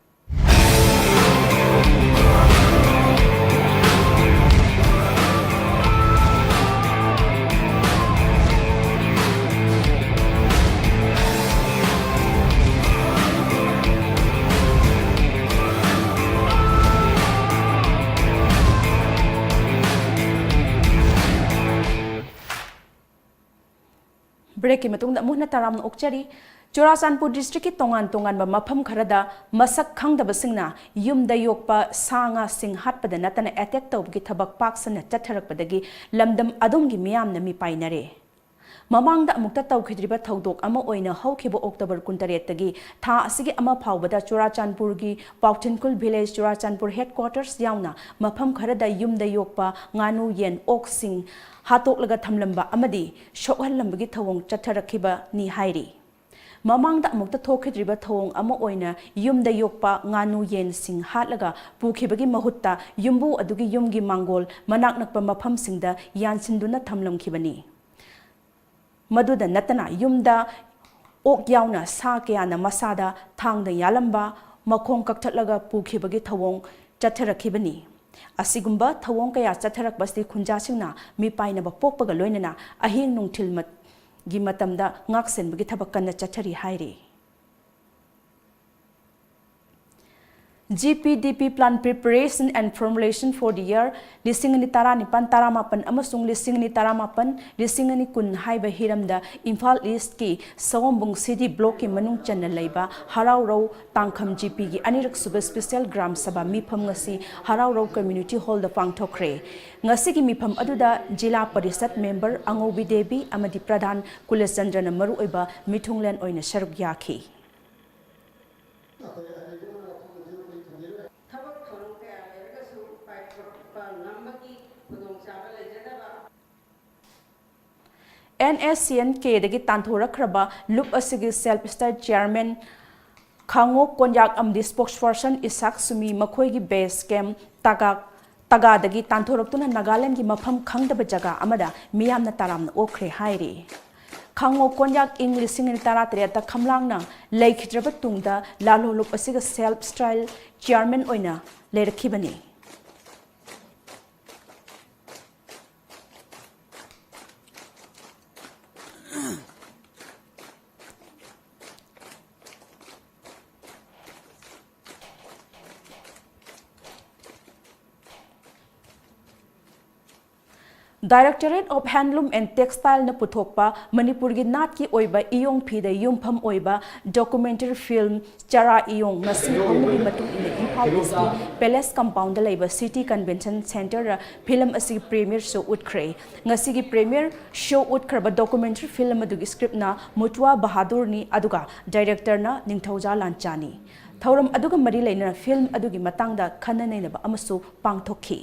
ꯕ꯭ꯔꯦꯛꯀꯤ ꯃꯇꯨꯡꯗ ꯑꯃꯨꯛ ꯍꯟꯅ ꯇꯔꯥꯝꯅ ꯑꯣꯛꯆꯔꯤ꯫ ꯆꯨꯔꯥꯆꯥꯟꯄꯨꯔ ꯗꯤꯁꯇ꯭ꯔꯤꯛꯀꯤ ꯇꯣꯉꯥꯟ ꯇꯣꯉꯥꯟꯕ ꯃꯐꯝ ꯈꯔꯗ ꯃꯁꯛ ꯈꯪꯗꯕꯁꯤꯡꯅ ꯌꯨꯝꯗ ꯌꯣꯛꯄ ꯁꯥ ꯉꯥꯁꯤꯡ ꯍꯥꯠꯄꯗ ꯅꯠꯇꯅ ꯑꯦꯇꯦꯛ ꯇꯧꯕꯒꯤ ꯊꯕꯛ ꯄꯥꯛ ꯁꯟꯅ ꯆꯠꯊꯔꯛꯄꯗꯒꯤ ꯂꯝꯗꯝ ꯑꯗꯨꯝꯒꯤ ꯃꯤꯌꯥꯝꯅ ꯃꯤꯄꯥꯏꯅꯔꯦ꯫ ꯃꯃꯥꯡꯗ ꯑꯃꯨꯛꯇ ꯇꯧꯈꯤꯗ꯭ꯔꯤꯕ ꯊꯧꯗꯣꯛ ꯑꯃ ꯑꯣꯏꯅ ꯍꯧꯈꯤꯕ ꯑꯣꯛꯇꯣꯕꯔ ꯀꯨꯟꯇꯔꯦꯠꯇꯒꯤ ꯊꯥ ꯑꯁꯤꯒꯤ ꯑꯃ ꯐꯥꯎꯕꯗ ꯆꯨꯔꯥꯆꯥꯟꯄꯨꯔꯒꯤ ꯄꯥꯎꯊꯤꯟꯈꯨꯜ ꯚꯤꯂꯦꯖ, ꯆꯨꯔꯥꯆꯥꯟꯄꯨꯔ ꯍꯦꯗꯀ꯭ꯋꯥꯇꯔꯁ ꯌꯥꯎꯅ ꯃꯐꯝ ꯈꯔꯗ ꯌꯨꯝꯗ ꯌꯣꯛꯄ ꯉꯥꯅꯨ, ꯌꯦꯟ, ꯑꯣꯛꯁꯤꯡ ꯍꯥꯠꯇꯣꯛꯂꯒ ꯊꯝꯂꯝꯕ ꯑꯃꯗꯤ ꯁꯣꯛꯍꯜꯂꯝꯕꯒꯤ ꯊꯧꯑꯣꯡ ꯆꯠꯊꯔꯛꯈꯤꯕꯅꯤ ꯍꯥꯏꯔꯤ꯫ ꯃꯃꯥꯡꯗ ꯑꯃꯨꯛꯇ ꯊꯣꯛꯈꯤꯗ꯭ꯔꯤꯕ ꯊꯧꯑꯣꯡ ꯑꯃ ꯑꯣꯏꯅ ꯌꯨꯝꯗ ꯌꯣꯛꯄ ꯉꯥꯅꯨ, ꯌꯦꯟꯁꯤꯡ ꯍꯥꯠꯂꯒ ꯄꯨꯈꯤꯕꯒꯤ ꯃꯍꯨꯠꯇ ꯌꯨꯝꯕꯨ ꯑꯗꯨꯒꯤ ꯌꯨꯝꯒꯤ ꯃꯥꯡꯒꯣꯜ ꯃꯅꯥꯛ ꯅꯛꯄ ꯃꯐꯝꯁꯤꯡꯗ ꯌꯥꯟꯁꯤꯟꯗꯨꯅ ꯊꯝꯂꯝꯈꯤꯕꯅꯤ꯫ ꯃꯗꯨꯗ ꯅꯠꯇꯅ ꯌꯨꯝꯗ ꯑꯣꯛ ꯌꯥꯎꯅ ꯁꯥ ꯀꯌꯥꯅ ꯃꯁꯥꯗ ꯊꯥꯡꯗ ꯌꯥꯜꯂꯝꯕ, ꯃꯈꯣꯡ ꯀꯛꯊꯠꯂꯒ ꯄꯨꯈꯤꯕꯒꯤ ꯊꯧꯑꯣꯡ ꯆꯠꯊꯔꯛꯈꯤꯕꯅꯤ꯫ ꯑꯁꯤꯒꯨꯝꯕ ꯊꯧꯑꯣꯡ ꯀꯌꯥ ꯆꯠꯊꯔꯛꯄꯁꯤ ꯈꯨꯟꯖꯥꯁꯤꯡꯅ ꯃꯤꯄꯥꯏꯅꯕ ꯄꯣꯛꯄꯒ ꯂꯣꯏꯅꯅ ꯑꯍꯤꯡ ꯅꯨꯡꯊꯤꯜ ꯃꯠ-, ꯒꯤ ꯃꯇꯝꯗ ꯉꯥꯛꯁꯦꯟꯕꯒꯤ ꯊꯕꯛ ꯀꯟꯅ ꯆꯠꯊꯔꯤ ꯍꯥꯏꯔꯤ꯫ G P D P Plan Preparation and Formulation for the Year ꯂꯤꯁꯤꯡ ꯑꯅꯤ ꯇꯔꯥꯅꯤꯄꯥꯟ ꯇꯔꯥꯃꯥꯄꯟ ꯑꯃꯁꯨꯡ ꯂꯤꯁꯤꯡ ꯑꯅꯤ ꯇꯔꯥꯃꯥꯄꯟ ꯂꯤꯁꯤꯡ ꯑꯅꯤ ꯀꯨꯟ ꯍꯥꯏꯕ ꯍꯤꯔꯝꯗ ꯏꯝꯐꯥꯜ ꯏꯁꯀꯤ ꯁꯑꯣꯝꯕꯨꯡ ꯁꯤꯗꯤ ꯕ꯭ꯂꯣꯛꯀꯤ ꯃꯅꯨꯡ ꯆꯟꯅ ꯂꯩꯕ ꯍꯔꯥꯎꯔꯧ ꯇꯥꯡꯈꯝ ꯖꯤꯄꯤꯒꯤ ꯑꯅꯤꯔꯛꯁꯨꯕ ꯁ꯭ꯄꯦꯁꯤꯌꯦꯜ ꯒ꯭ꯔꯥꯝ ꯁꯚꯥ ꯃꯤꯐꯝ ꯉꯁꯤ ꯍꯔꯥꯎꯔꯧ ꯀꯝꯃ꯭ꯌꯨꯅꯤꯇꯤ ꯍꯣꯜꯗ ꯄꯥꯡꯊꯣꯛꯈ꯭ꯔꯦ꯫ ꯉꯁꯤꯒꯤ ꯃꯤꯐꯝ ꯑꯗꯨꯗ ꯖꯤꯂꯥ ꯄꯔꯤꯁꯠ ꯃꯦꯝꯕꯔ ꯑꯉꯧꯕꯤ ꯗꯦꯕꯤ ꯑꯃꯗꯤ ꯄ꯭ꯔꯙꯥꯟ ꯀꯨꯂꯆꯟꯗ꯭ꯔꯅ ꯃꯔꯨꯑꯣꯏꯕ ꯃꯤꯊꯨꯡꯂꯦꯟ ꯑꯣꯏꯅ ꯁꯔꯨꯛ ꯌꯥꯈꯤ꯫ ꯊꯕꯛ ꯊꯧꯔꯝ ꯀꯌꯥ ꯂꯩꯔꯒꯁꯨ ꯄꯥꯏꯈꯠꯄ ꯉꯝꯕꯒꯤ ꯈꯨꯗꯣꯡꯆꯥꯕ ꯂꯩꯖꯗꯕ꯫ ꯑꯦꯟ ꯑꯦꯁ ꯁꯤ ꯑꯦꯟ ꯀꯦꯗꯒꯤ ꯇꯥꯟꯊꯣꯔꯛꯈ꯭ꯔꯕ ꯂꯨꯞ ꯑꯁꯤꯒꯤ ꯁꯦꯜꯐ ꯁ꯭ꯇꯥꯏꯜ ꯆꯤꯌꯥꯔꯃꯦꯟ ꯈꯥꯡꯉꯣꯛ ꯀꯣꯟꯌꯥꯛ ꯑꯃꯗꯤ ꯁ꯭ꯄꯣꯛꯁ ꯄꯔꯁꯟ ꯏꯁꯥꯛ ꯁꯨꯃꯤ ꯃꯈꯣꯏꯒꯤ ꯕꯦꯁ ꯀꯦꯝꯞ ꯇꯒꯥ, ꯇꯒꯥꯗꯒꯤ ꯇꯥꯟꯊꯣꯔꯛꯇꯨꯅ ꯅꯥꯒꯥꯂꯦꯟꯒꯤ ꯃꯐꯝ ꯈꯪꯗꯕ ꯖꯒꯥ ꯑꯃꯗ ꯃꯤꯌꯥꯝꯅ ꯇꯔꯥꯝꯅ ꯑꯣꯛꯈ꯭ꯔꯦ ꯍꯥꯏꯔꯤ꯫ ꯈꯥꯡꯉꯣꯛ ꯀꯣꯟꯌꯥꯛ ꯏꯪ ꯂꯤꯁꯤꯡ ꯑꯅꯤ ꯇꯔꯥꯇꯔꯦꯠꯇ ꯈꯝꯂꯥꯡꯅ ꯂꯩꯈꯤꯗ꯭ꯔꯕ ꯇꯨꯡꯗ ꯂꯥꯂꯣ ꯂꯨꯞ ꯑꯁꯤꯒ ꯁꯦꯜꯐ ꯁ꯭ꯇꯥꯏꯜ ꯆꯤꯌꯥꯔꯃꯦꯟ ꯑꯣꯏꯅ ꯂꯩꯔꯛꯈꯤꯕꯅꯤ꯫ Directorate of Handloom and Textileꯅ ꯄꯨꯊꯣꯛꯄ ꯃꯅꯤꯄꯨꯔꯒꯤ ꯅꯥꯠꯀꯤ ꯑꯣꯏꯕ ꯏꯌꯣꯡ ꯐꯤꯗ ꯌꯨꯝꯐꯝ ꯑꯣꯏꯕ documentary film ꯆꯔꯥ ꯏꯌꯣꯡ ꯉꯁꯤ ꯍꯧꯅꯕꯤ ꯃꯇꯨꯡ ꯏꯟꯅ ꯏꯝꯐꯥꯜ ꯏꯁꯀꯤ ꯄꯦꯂꯦꯁ ꯀꯝꯄꯥꯎꯟꯗ ꯂꯩꯕ ꯁꯤꯇꯤ ꯀꯟꯚꯦꯟꯁꯟ ꯁꯦꯟꯇꯔꯗ film ꯑꯁꯤꯒꯤ premiere show ꯎꯠꯈ꯭ꯔꯦ꯫ ꯉꯁꯤꯒꯤ premiere show ꯎꯠꯈ꯭ꯔꯕ documentary film ꯑꯗꯨꯒꯤ scriptꯅ ꯃꯨꯇ꯭ꯋꯥ ꯕꯍꯥꯗꯨꯔꯅꯤ, ꯑꯗꯨꯒ directorꯅ ꯅꯤꯡꯊꯧꯖꯥ ꯂꯥꯟꯆꯥꯅꯤ꯫ ꯊꯧꯔꯝ ꯑꯗꯨꯒ ꯃꯔꯤ ꯂꯩꯅꯅ film ꯑꯗꯨꯒꯤ ꯃꯇꯥꯡꯗ ꯈꯟꯅ ꯅꯩꯅꯕ ꯑꯃꯁꯨ ꯄꯥꯡꯊꯣꯛꯈꯤ꯫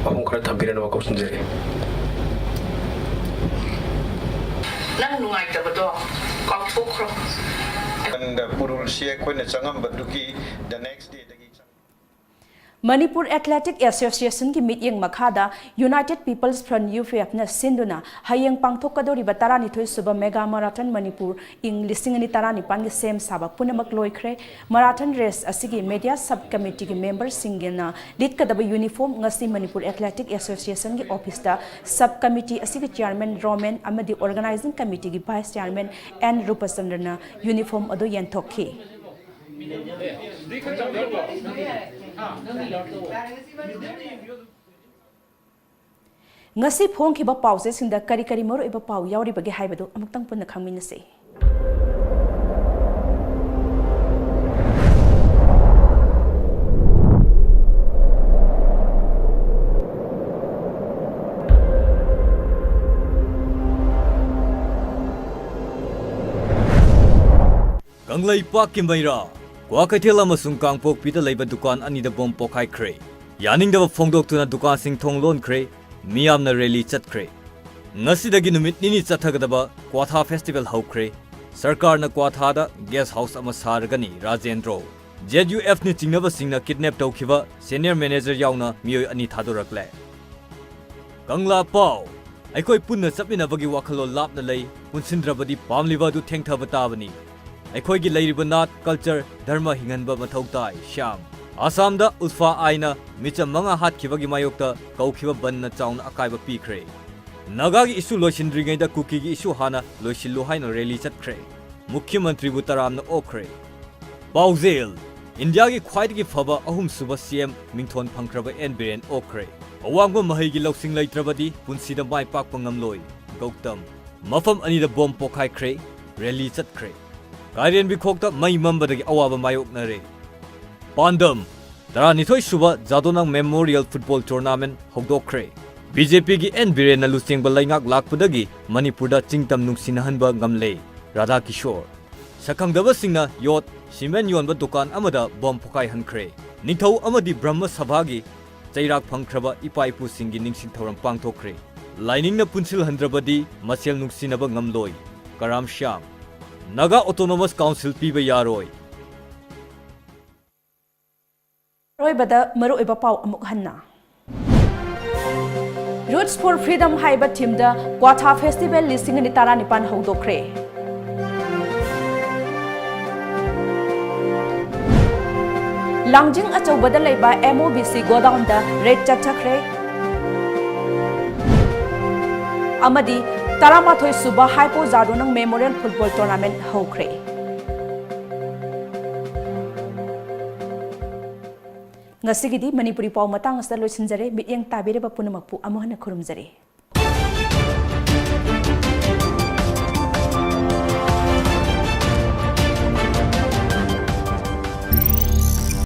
ꯄꯥꯕꯨꯡ ꯈꯔ ꯊꯝꯕꯤꯔꯅꯕ ꯀꯧꯁꯤꯟꯖꯔꯤ꯫ ꯅꯪ ꯅꯨꯡꯉꯥꯏꯇꯕꯗꯣ ꯀꯥꯎꯊꯣꯛꯈ꯭ꯔꯣ꯫ And, uh, ꯎꯔꯨꯜꯁꯤ ꯑꯩꯈꯣꯏꯅ ꯆꯪꯉꯝꯕꯗꯨꯒꯤ the next dayꯗꯒꯤ ꯆꯪ- Manipur Athletic Association ꯒꯤ ꯃꯤꯠꯌꯦꯡ ꯃꯈꯥꯗ United People's Front, U P F ꯅ ꯁꯤꯟꯗꯨꯅ ꯍꯌꯦꯡ ꯄꯥꯡꯊꯣꯛꯀꯗꯧꯔꯤꯕ ꯇꯔꯥꯅꯤꯊꯣꯏ ꯁꯨꯕ Mega Marathon Manipur ing ꯂꯤꯁꯤꯡ ꯑꯅꯤ ꯇꯔꯥꯅꯤꯄꯥꯟꯒꯤ ꯁꯦꯝ ꯁꯥꯕ ꯄꯨꯝꯅꯃꯛ ꯂꯣꯏꯈ꯭ꯔꯦ꯫ Marathon race ꯑꯁꯤꯒꯤ media sub committee ꯒꯤ member ꯁꯤꯡꯒꯤꯅ ꯂꯤꯠꯀꯗꯕ uniform ꯉꯁꯤ Manipur Athletic Association ꯒꯤ office ꯇ sub committee ꯑꯁꯤꯒꯤ chairman ꯔꯣꯃꯦꯟ ꯑꯃꯗꯤ organizing committee ꯒꯤ vice chairman ꯑꯦꯟ ꯔꯨꯄꯆꯟꯗ꯭ꯔꯅ uniform ꯑꯗꯨ ꯌꯦꯟꯊꯣꯛꯈꯤ꯫ ꯉꯁꯤ ꯐꯣꯡꯈꯤꯕ ꯄꯥꯎꯆꯦꯁꯤꯡꯗ ꯀꯔꯤ ꯀꯔꯤ ꯃꯔꯨꯑꯣꯏꯕ ꯄꯥꯎ ꯌꯥꯎꯔꯤꯕꯒꯦ ꯍꯥꯏꯕꯗꯨ ꯑꯃꯨꯛꯇꯪ ꯄꯨꯟꯅ ꯈꯪꯃꯤꯟꯅꯁꯤ꯫ ꯀꯪꯂꯩꯄꯥꯛꯀꯤ ꯃꯩꯔꯥ, ꯀ꯭ꯋꯥꯀꯩꯊꯦꯜ ꯑꯃꯁꯨꯡ ꯀꯥꯡꯄꯣꯛꯄꯤꯗ ꯂꯩꯕ ꯗꯨꯀꯥꯟ ꯑꯅꯤꯗ ꯕꯣꯝ ꯄꯣꯈꯥꯏꯈ꯭ꯔꯦ꯫ ꯌꯥꯅꯤꯡꯗꯕ ꯐꯣꯡꯗꯣꯛꯇꯨꯅ ꯗꯨꯀꯥꯟꯁꯤꯡ ꯊꯣꯡ ꯂꯣꯟꯈ꯭ꯔꯦ, ꯃꯤꯌꯥꯝꯅ rally ꯆꯠꯈ꯭ꯔꯦ꯫ ꯉꯁꯤꯗꯒꯤ ꯅꯨꯃꯤꯠ ꯅꯤꯅꯤ ꯆꯠꯊꯒꯗꯕ ꯀ꯭ꯋꯥꯊꯥ festival ꯍꯧꯈ꯭ꯔꯦ꯫ ꯁꯔꯀꯥꯔꯅ ꯀ꯭ꯋꯥꯊꯥꯗ guest house ꯑꯃ ꯁꯥꯔꯒꯅꯤ꯫ ꯔꯥꯖꯦꯟꯗ꯭ꯔꯣ, Z U F ꯅ ꯆꯤꯡꯅꯕꯁꯤꯡꯅ kidnap ꯇꯧꯈꯤꯕ senior manager ꯌꯥꯎꯅ ꯃꯤꯑꯣꯏ ꯑꯅꯤ ꯊꯥꯗꯣꯔꯛꯂꯦ꯫ ꯀꯪꯂꯥ ꯄꯥꯎ, ꯑꯩꯈꯣꯏ ꯄꯨꯟꯅ ꯆꯠꯃꯤꯟꯅꯕꯒꯤ ꯋꯥꯈꯜꯂꯣꯟ ꯂꯥꯞꯅ ꯂꯩ, ꯄꯨꯟꯁꯤꯟꯗ꯭ꯔꯕꯗꯤ ꯄꯥꯝꯂꯤꯕ ꯑꯗꯨ ꯊꯦꯡꯊꯕ ꯇꯥꯕꯅꯤ꯫ ꯑꯩꯈꯣꯏꯒꯤ ꯂꯩꯔꯤꯕ ꯅꯥꯠ, culture, ꯙꯔꯃ ꯍꯤꯡꯍꯟꯕ ꯃꯊꯧ ꯇꯥꯏ꯫ ꯁ꯭ꯌꯥꯝ, ꯑꯁꯥꯝꯗ ꯎꯜꯐꯥ ꯑꯥꯏꯅ ꯃꯤꯆꯝ ꯃꯉꯥ ꯍꯥꯠꯈꯤꯕꯒꯤ ꯃꯥꯌꯣꯛꯇ ꯀꯧꯈꯤꯕ ꯕꯟꯗꯅ ꯆꯥꯎꯅ ꯑꯀꯥꯏꯕ ꯄꯤꯈ꯭ꯔꯦ꯫ ꯅꯥꯒꯥꯒꯤ issue ꯂꯣꯏꯁꯤꯟꯗ꯭ꯔꯤꯉꯩꯗ ꯀꯨꯀꯤꯒꯤ issue ꯍꯥꯟꯅ ꯂꯣꯏꯁꯤꯜꯂꯨ ꯍꯥꯏꯅ rally ꯆꯠꯈ꯭ꯔꯦ꯫ ꯃꯨꯈ꯭ꯌ ꯃꯟꯇ꯭ꯔꯤꯕꯨ ꯇꯔꯥꯝꯅ ꯑꯣꯛꯈ꯭ꯔꯦ꯫ ꯄꯥꯎꯖꯦꯜ, ꯏꯟꯗꯤꯌꯥꯒꯤ ꯈ꯭ꯋꯥꯏꯗꯒꯤ ꯐꯕ ꯑꯍꯨꯝꯁꯨꯕ C M ꯃꯤꯡꯊꯣꯟ ꯐꯪꯈ꯭ꯔꯕ ꯑꯦꯟ ꯕꯤꯔꯦꯟ ꯑꯣꯛꯈ꯭ꯔꯦ꯫ ꯑꯋꯥꯡꯕ ꯃꯍꯩꯒꯤ ꯂꯧꯁꯤꯡ ꯂꯩꯇ꯭ꯔꯕꯗꯤ ꯄꯨꯟꯁꯤꯗ ꯃꯥꯏ ꯄꯥꯛꯄ ꯉꯝꯂꯣꯏ꯫ ꯒꯧꯇꯝ, ꯃꯐꯝ ꯑꯅꯤꯗ ꯕꯣꯝ ꯄꯣꯈꯥꯏꯈ꯭ꯔꯦ, rally ꯆꯠꯈ꯭ꯔꯦ꯫ ꯀꯥꯏꯔꯦꯟꯕꯤꯈꯣꯛꯇ ꯃꯩ ꯃꯝꯕꯗꯒꯤ ꯑꯋꯥꯕ ꯃꯥꯌꯣꯛꯅꯔꯦ꯫ ꯄꯥꯟꯗꯝ, ꯇꯔꯥꯅꯤꯊꯣꯏ ꯁꯨꯕ ꯖꯥꯗꯣꯅꯥꯡ Memorial Football Tournament ꯍꯧꯗꯣꯛꯈ꯭ꯔꯦ꯫ B J P ꯒꯤ ꯑꯦꯟ ꯕꯤꯔꯦꯟꯅ ꯂꯨꯆꯤꯡꯕ ꯂꯩꯉꯥꯛ ꯂꯥꯛꯄꯗꯒꯤ ꯃꯅꯤꯄꯨꯔꯗ ꯆꯤꯡꯇꯝ ꯅꯨꯡꯁꯤꯅꯍꯟꯕ ꯉꯝꯂꯦ꯫ ꯔꯥꯙꯥ ꯀꯤꯁꯣꯔ, ꯁꯛꯈꯪꯗꯕꯁꯤꯡꯅ ꯌꯣꯠ, ꯁꯤꯃꯦꯟ ꯌꯣꯟꯕ ꯗꯨꯀꯥꯟ ꯑꯃꯗ ꯕꯣꯝ ꯄꯣꯈꯥꯏꯍꯟꯈ꯭ꯔꯦ꯫ ꯅꯤꯡꯊꯧ ꯑꯃꯗꯤ ꯕ꯭ꯔꯍ꯭ꯃ ꯁꯚꯥꯒꯤ ꯆꯩꯔꯥꯛ ꯐꯪꯈ꯭ꯔꯕ ꯏꯄꯥ ꯏꯄꯨꯁꯤꯡꯒꯤ ꯅꯤꯡꯁꯤꯡ ꯊꯧꯔꯝ ꯄꯥꯡꯊꯣꯛꯈ꯭ꯔꯦ꯫ ꯂꯥꯏꯅꯤꯡꯅ ꯄꯨꯟꯁꯤꯜꯍꯟꯗ꯭ꯔꯕꯗꯤ ꯃꯁꯦꯜ ꯅꯨꯡꯁꯤꯅꯕ ꯉꯝꯂꯣꯏ꯫ ꯀꯔꯥꯝ ꯁ꯭ꯌꯥꯝ, ꯅꯥꯒꯥ Autonomous Council ꯄꯤꯕ ꯌꯥꯔꯣꯏ꯫ ꯑꯔꯣꯏꯕꯗ ꯃꯔꯨꯑꯣꯏꯕ ꯄꯥꯎ ꯑꯃꯨꯛ ꯍꯟꯅ꯫ Roots for Freedom ꯍꯥꯏꯕ ꯊꯤꯝꯗ ꯀ꯭ꯋꯥꯊꯥ ꯐꯦꯁꯇꯤꯚꯦꯜ ꯂꯤꯁꯤꯡ ꯑꯅꯤ ꯇꯔꯥꯅꯤꯄꯥꯟ ꯍꯧꯗꯣꯛꯈ꯭ꯔꯦ꯫ ꯂꯥꯡꯖꯤꯡ ꯑꯆꯧꯕꯗ ꯂꯩꯕ M O B C ꯒꯣꯗꯥꯎꯟꯗ ꯔꯦꯗ ꯆꯠꯊꯈ꯭ꯔꯦ꯫ ꯑꯃꯗꯤ ꯇꯔꯥꯃꯥꯊꯣꯏ ꯁꯨꯕ Haipou Jadonang memorial football tournament ꯍꯧꯈ꯭ꯔꯦ꯫ ꯉꯁꯤꯒꯤꯗꯤ ꯃꯅꯤꯄꯨꯔꯤ ꯄꯥꯎ ꯃꯇꯥꯡ ꯑꯁꯤꯗ ꯂꯣꯏꯁꯤꯟꯖꯔꯦ꯫ ꯃꯤꯠꯌꯦꯡ ꯇꯥꯕꯤꯔꯤꯕ ꯄꯨꯝꯅꯃꯛꯄꯨ ꯑꯃꯨꯛ ꯍꯟꯅ ꯈꯨꯔꯨꯝꯖꯔꯤ꯫